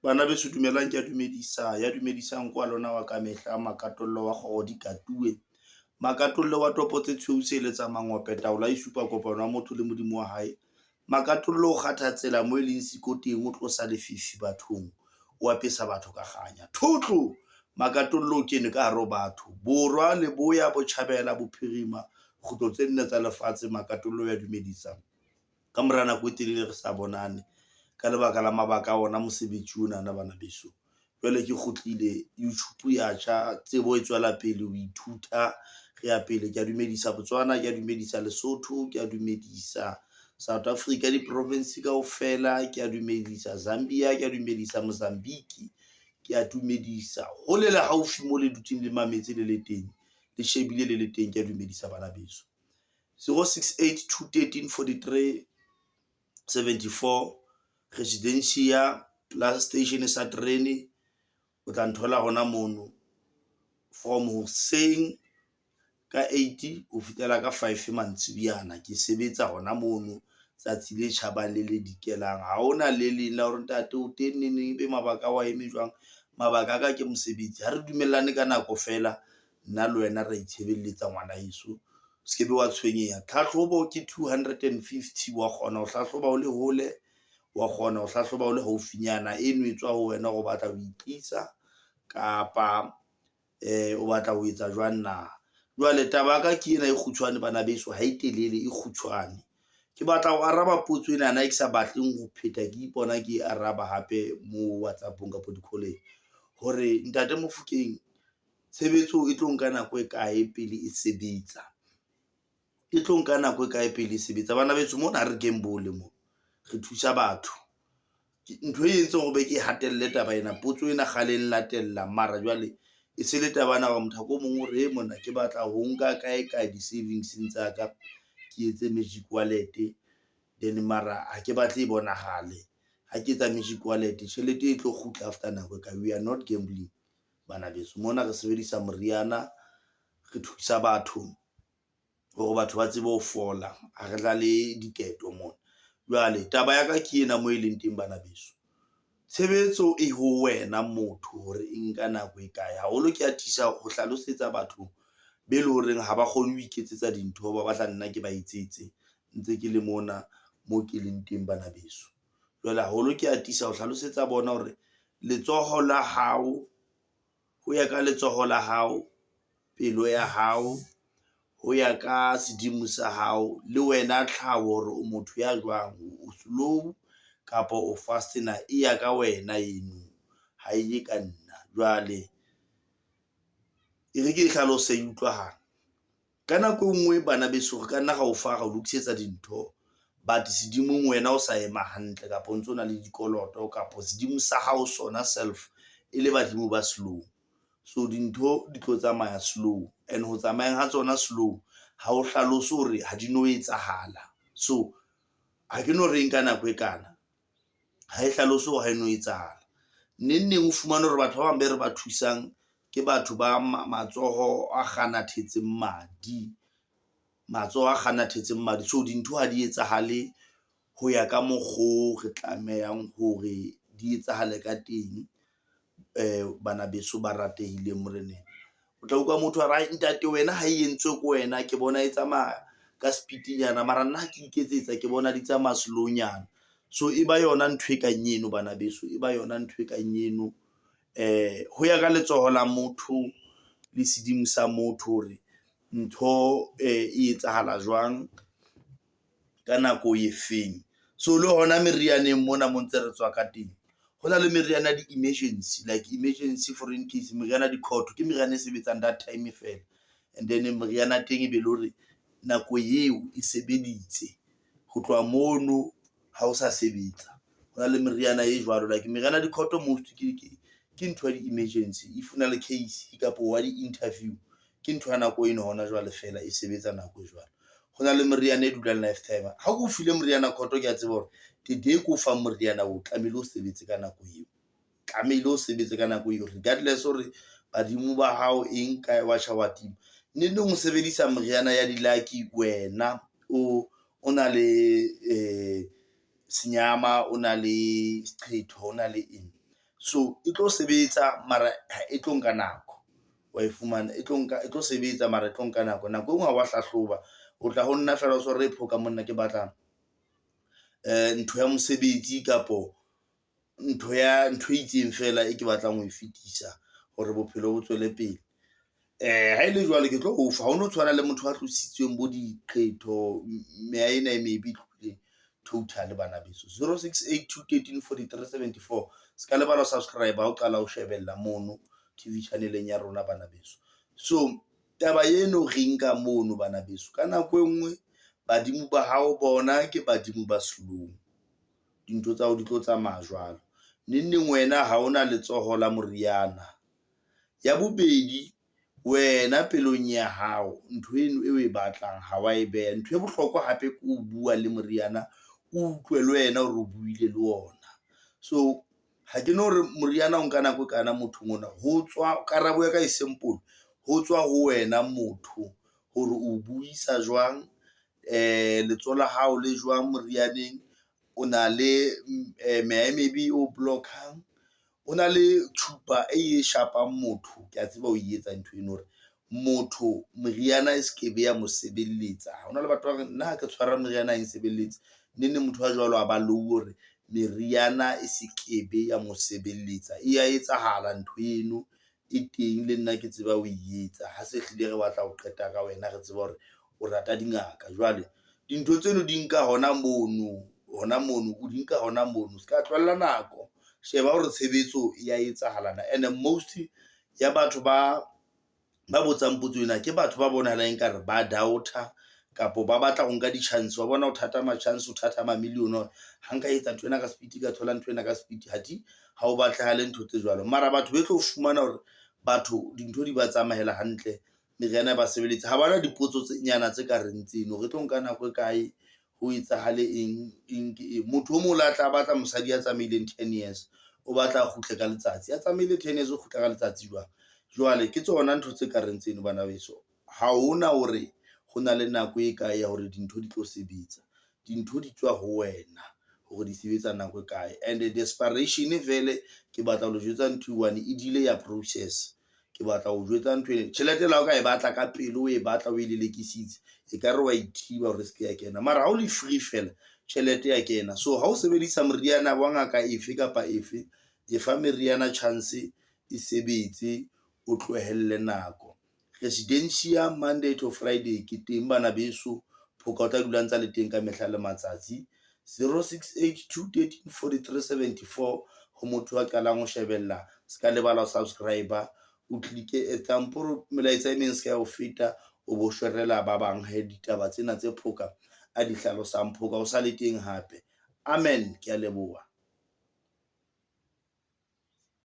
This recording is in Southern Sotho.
Bana beso dumelang, ke a dumedisa. Ya dumedisang kwa lona wa kamehla Makatollo wa kgoro di katuwe. Makatollo wa topo tse tshweu se eletsa mangope taolo e supa kopano ya motho le modimo wa hae. Makatollo o kgatha tsela mo e leng siko teng, o tlosa lefifi bathong, o apesa batho ka kganya. Thotlo! Makatollo o kene ka hare ho batho. Borwa, leboya, botjhabela, bophirima, kgutlo tse nne tsa lefatshe. Makatollo ya dumedisa. Ka mora nako e telele re sa bonane ka lebaka la mabaka a ona mosebetsi ona na bana beso. Jwale ke kgutlile YouTube ya tjha, tsebo e tswela pele ho ithuta, re ya pele. Ke a dumedisa Botswana, ke a dumedisa Lesotho, ke a dumedisa South Africa di-province kaofela, ke a dumedisa Zambia, ke a dumedisa Mozambique, ke a dumedisa hole le haufi mo le dutseng le mametse le le teng, le shebile le le teng, ke a dumedisa bana beso. 068 213 43 74 Residencia la station sa terene o tla nthola hona mono from hoseng ka 8 ho fihlela ka 5 mantsibuyana ke sebetsa hona mono tsatsi le tjhabang le le dikelang. Ha hona le leng la hore ntate o teng neng neng ebe mabaka a wa eme jwang. Mabaka a ka ke mosebetsi. Ha re dumellane ka nako feela nna le wena ra itshebeletsa ngwana heso. O se ke be wa tshwenyeha. Tlhahlobo ke 250 wa kgona ho hlahloba o le hole, wa kgona ho hlahloba o le haufinyana. Eno e tswa ho wena hore o batla ho itlisa kapa o batla ho etsa jwang na. Jwale taba ya ka ke ena e kgutshwane bana beso, ha e telele e kgutshwane. Ke batla ho araba potso ena e ke sa batleng ho pheta ke ipona ke e araba hape mo WhatsApp-ong kapa di-call-eng hore ntate Mofokeng tshebetso e tlo nka nako e kae pele e sebetsa? E tlo nka nako e kae pele e sebetsa? Bana beso mona ha re gamble mo, re thusa batho. Ntho e entseng hore be ke hatelle taba ena, potso ena kgale e nlatella mara jwale e se le taba ena hore motho o mong o re monna ke batla ho nka kae kae di-savings tsa ka, ke etse magic wallet then mara ha ke batle e bonahale. Ha ke etsa magic wallet tjhelete e tlo kgutla after nako e kae? We are not gambling bana beso. Mona re sebedisa moriana, re thusa batho hore batho ba tsebe ho fola. Ha re dlale diketo mona. Jwale taba ya ka ke ena moo e leng teng bana beso. Tshebetso e ho wena motho hore e nka nako e kae. Haholo ke atisa ho hlalosetsa batho be leng horeng ha ba kgone ho iketsetsa dintho, ba batla nna ke ba etsetse ntse ke le mona moo ke leng teng bana beso. Jwale haholo ke atisa ho hlalosetsa bona hore letsoho la hao, ho ya ka letsoho la hao, pelo ya hao, ho ya ka sedimo sa hao le wena tlhaho hore o motho ya jwang, o slow kapa o fast na, e ya ka wena eno ha e ye ka nna. Jwale e re ke e hlalose e utlwahala. Ka nako e nngwe bana beso re ka nna ra o fa ra o lokisetsa dintho, but sedimong wena o sa ema hantle kapa o ntso na le dikoloto kapa sedimo sa hao sona self e le badimo ba slow. So dintho di tlo tsamaya slow and ho tsamayeng ha tsona slow ha o hlalose hore ha di no etsahala. So ha ke no re nka nako e kana, ha e hlalose hore ha e no etsahala. Neng neng o fumane hore batho ba bang be re ba thusang ke batho ba matsoho a kganathetseng madi, matsoho a kganathetseng madi. So dintho ha di etsahale ho ya ka mokgo re tlamehang hore di etsahale ka teng. Bana beso ba ratehileng moreneng. O tla utlwa motho a re, ai ntate wena ha e entswe ke wena ke bona e tsamaya ka speed-nyana mara nna ha ke iketsetsa ke bona di tsamaya slow nyana. So e ba yona ntho e kang eno bana beso, e ba yona ntho e kang eno. Ho ya ka letsoho la motho le sedimo sa motho hore ntho e etsahala jwang ka nako e feng. So le hona merianeng mona mo ntse re tswa ka teng, ho na le meriana ya di-emergency like emergency for in case meriana ya di-court ke meriana e sebetsang that time feela. And then meriana ya teng e be le hore nako eo e sebeditse ho tloha mono ha o sa sebetsa. Ho na le meriana e jwalo like meriana ya di-court most ke ntho ya di-emergency. If o na le case kapa wa di-interview ke ntho ya nako eno hona jwale feela e sebetsa nako e jwalo. Ho na le meriana e dulang lifetime. Ha ke o file moriana court ke a tseba hore the day ke o fang moriana o tlamehile o sebetse ka nako eo, tlamehile o sebetse ka nako eo regardless hore badimo ba hao eng kae wa tjha wa tima. Neng neng o sebedisa meriana ya di-lucky wena o na le senyama, o na le seqhetho, o na le eng. So e tlo sebetsa mara e tlo nka nako, wa e fumana, e tlo nka, e tlo sebetsa mara e tlo nka nako. Nako e nngwe ha wa hlahloba, o tla ho nna fela o so re Phoka monna ke batla ntho ya mosebetsi kapo ntho ya ntho e itseng fela e ke batlang ho e fetisa hore bophelo bo tswele pele. Ha e le jwalo, ke tlo o fa, ha o no tshwana le motho a tlositsweng bo diqetho, meya ena e mebe e tlohileng total bana beso. 0 6 8 2 13 43 74. Se ka lebala ho subscribe ha o qala ho shebella mono TV channel-eng ya rona bana beso. So taba eno re nka mono bana beso, ka nako e nngwe badimo ba hao bona ke badimo ba slow, dintho tsa hao di tlo tsamaya jwalo. Neng neng wena ha hona letsoho la moriana. Ya bobedi, wena pelong ya hao ntho eno e o e batlang ha wa e beha. Ntho e bohlokwa hape ke ho bua le moriana, o utlwe le wena hore o buile le ona. So ha ke no re moriana o nka nako e kana mothong ona, ho tswa karabo ya ka e simple, ho tswa ho wena motho hore o buisa jwang, letsoho la hao le jwang morianeng, o na le meya e mebe o block-ang, o na le thupa e shapang motho. Ke a tseba o etsa ntho eno hore motho moriana e se ke be ya mo sebeletsa. Hona le batho ba reng nna ha ke tshwara moriana e nsebeletse, neng neng motho a jwalo a ba louwe hore meriana e se ke be ya mo sebeletsa. E ya etsahala ntho eno e teng, le nna ke tseba ho e etsa. Ha se hlile re batla ho qeta ka wena, re tseba hore o rata dingaka. Jwale dintho tseno di nka hona mono, hona mono o di nka hona mono, se ka tlohella nako, sheba hore tshebetso ya etsahala na. And most ya batho ba botsang potso ena ke batho ba bonahalang ekare ba doubter kapo ba batla ho nka di-chance. Wa bona ho thatha ma-chance, ho thatha ma-million hore ha nka etsa ntho ena ka speed, ka thola ntho ena ka speed, athe ha o batlahale ntho tse jwalo. Mara batho be tlo fumana hore batho dintho di ba tsamaela hantle, meriana e ba sebeletsa, ha bana dipotso tse nyana tse ka reng tseno, re tlo nka nako e kae, ho etsahale eng, eng ke eng. Motho o mong le a tla batla mosadi ya tsamaileng 10 years, o batla a kgutle ka letsatsi, ya tsamaile 10 years o kgutla ka letsatsi jwang? Jwale ke tsona ntho tse ka reng tseno bana beso. Ha hona hore ho na le nako e kae ya hore dintho di tlo sebetsa, dintho di tswa ho wena hore di sebetsa nako e kae. And desperation vele ke batla ho le jwetsa ntho e one, e delay ya process. Ke batla ho jwetsa ntho ena, tjhelete le ha o ka e batla ka pele, o e batla o e lelekisitse, ekare wa ithiba hore e se ke ya kena, mara ha o le free fela tjhelete ya kena. So ha o sebedisa moriana wa ngaka efe kapa efe, e fa meriana chance e sebetse, o tlohelle nako. Residencia Monday to Friday ke teng bana beso, Phoka o tla dula ntsa le teng ka mehla le matsatsi. 0 6 8 2 13 43 74 ho motho a qalang ho shebella, se ka lebala ho subscribe, o click-e thumb hore melaetsa e meng se ka ya ho feta, o bo share-ela ba bang he ditaba tsena tse Phoka a di hlalosang. Phoka o sa le teng hape. Amen, ke a leboha.